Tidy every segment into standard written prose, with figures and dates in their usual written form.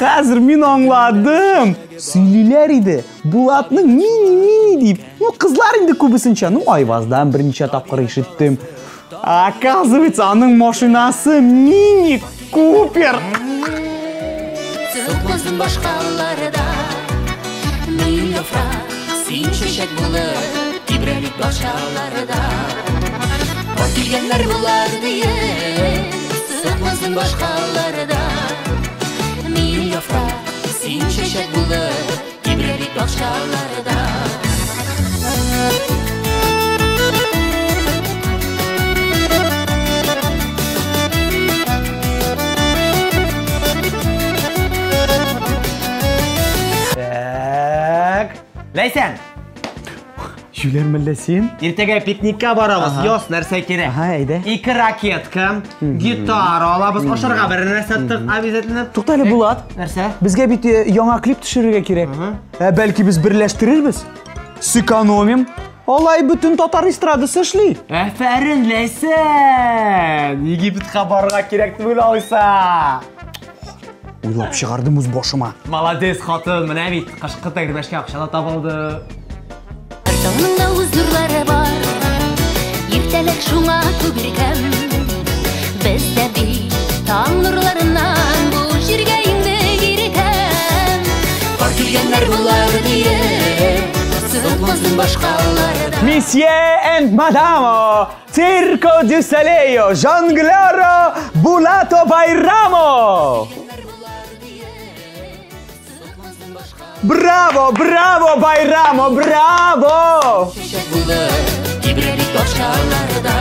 Хәзер мин аңладым. Сөйлиләр иде. Булатның мини-мини дип. Ну, кызлар инде күбесенчә. Ну, Айваздан берничә тапкыр ишеттем. Оказывается, аның машинасы Мини Купер. Сукмасын башкаларда. Мин яфрак, син чәчәк булып, тибрәлик бакчаларда. Бар килгәннәр булар диеп, сукмасын башкаларда. Мин яфрак, син чәчәк булып, тибрәлик бакчаларда. Так. Ләйсән, Җүләр мәллә син? иртәгә пикникка барабыз. Яз нәрсә кирәк? Ага, әйдә. Ике ракетка, гитара алабыз, ашарга бер нәрсә тык обязательно. Тукта әле, Булат. Нәрсә? Безгә бит яңа клип төшерергә кирәк. Ә бәлки без берләштерербез? Сэкономим. Алай бөтен татар эстрадасы эшли. Әфәрин, Ләйсән! Египетка барырга кирәк түгел алайса. Уйлап чыгардым үз башыма. Молодец, хатын, менә бит кышкы тәгәрмәчкә акча да табылды. Таңның да үз нурлары бар, иртәлек шуңа күп иркәм. Без дә бит таң нурларыннан бу җиргә иңдек иркәм. Бар килгәннәр булар диеп, сукмасын башкаларда. Месье and мадамо, Цирко дю Солео, жонглеро Булато Байрамо. Браво, браво, Байрамо, браво! Чәчәк булып, тибрәлик бакчаларда.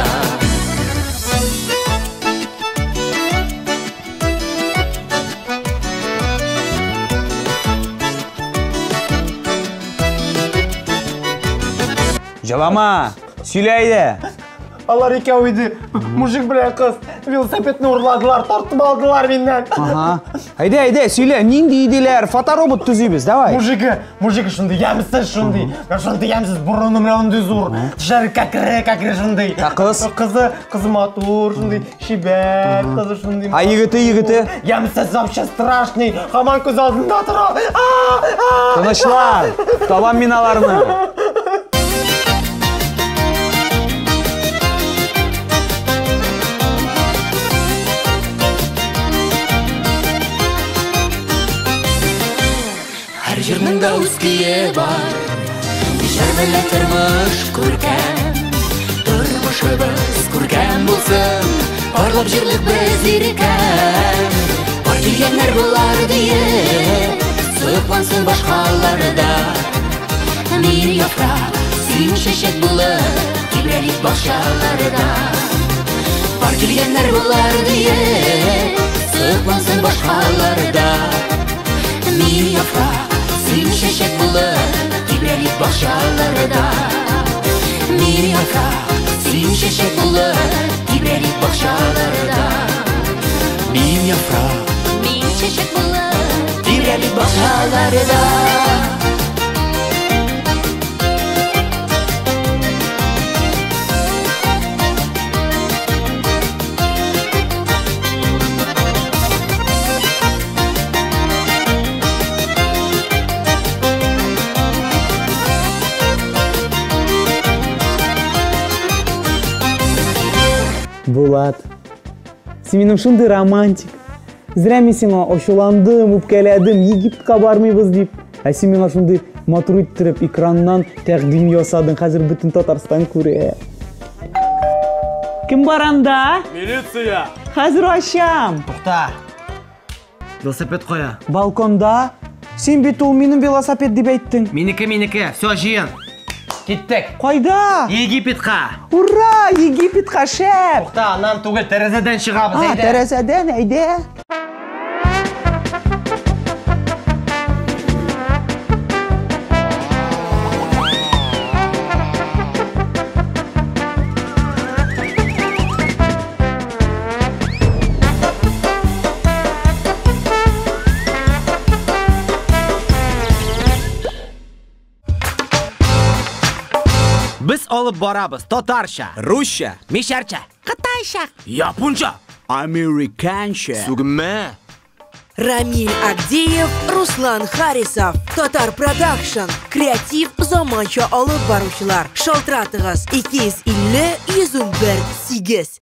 Җылама, сөйлә әйдә. Алар икәү иде. Мужик белән кыз велосипедны урладылар, тартып алдылар миннән. Ага. Әйдә, әйдә, сөйлә, нинди иделәр? Фоторобот төзибез, давай. Мужигы, мужигы шундый ямьсез шундый. Менә шундый ямьсез, борыны менә шундый зур. Тешләре кәкре, кәкре шундый. Ә кыз? Кызы, кызы матур, шундый чибәр, кызы шундый. Ә егете, егете? Ямьсез, вообще страшный. Һаман күз алдында тора. А, а. Тынычлан, табам мин аларны. Һәр җырның да үз көе бар. Җыр белән тормыш күркәм. Тормышыбыз күркәм булсын. Парлап җырлык без иркәм. Бар килгәннәр булар диеп, соклансын башкаларда. Мин яфрак, син чәчәк булып, тибрәлик бакчаларда. Бар килгәннәр булар диеп, соклансын башкаларда. Мин яфрак, син чәчәк булып, тибрәлик бакчаларда. Мин яфрак, син чәчәк булып, тибрәлик бакчаларда. Мин яфрак, Мин чәчәк булып, тибрәлик бакчаларда. Булат, син минем шундый романтик. Зря мин сиңа ачуландым, үпкәләдем, Египетка бармыйбыз дип. Ә син миңа шундый матур иттереп экраннан тәкъдим ясадың. Хәзер бөтен Татарстан күрә. Кем бар анда? Милиция! Хәзер ачам. Тукта. Велосипед кая? Балконда. Син бит ул минем велосипед дип әйттең. Минеке, минеке. Все, җыен. Киттек. Кайда? Египетка. Ура! Египетка шәп! Тукта, аннан түгел, тәрәзәдән чыгабыз, А, әйдә. тәрәзәдән, әйдә. Без алып барабыз татарча, Русча, мишәрчә, кытайча, японча, американча. Сүгенмә. Рамиль Агдеев, Руслан Харисов, Татар Продакшн, креатив заманча алып баручылар. Шалтыратыгыз 250 111 8.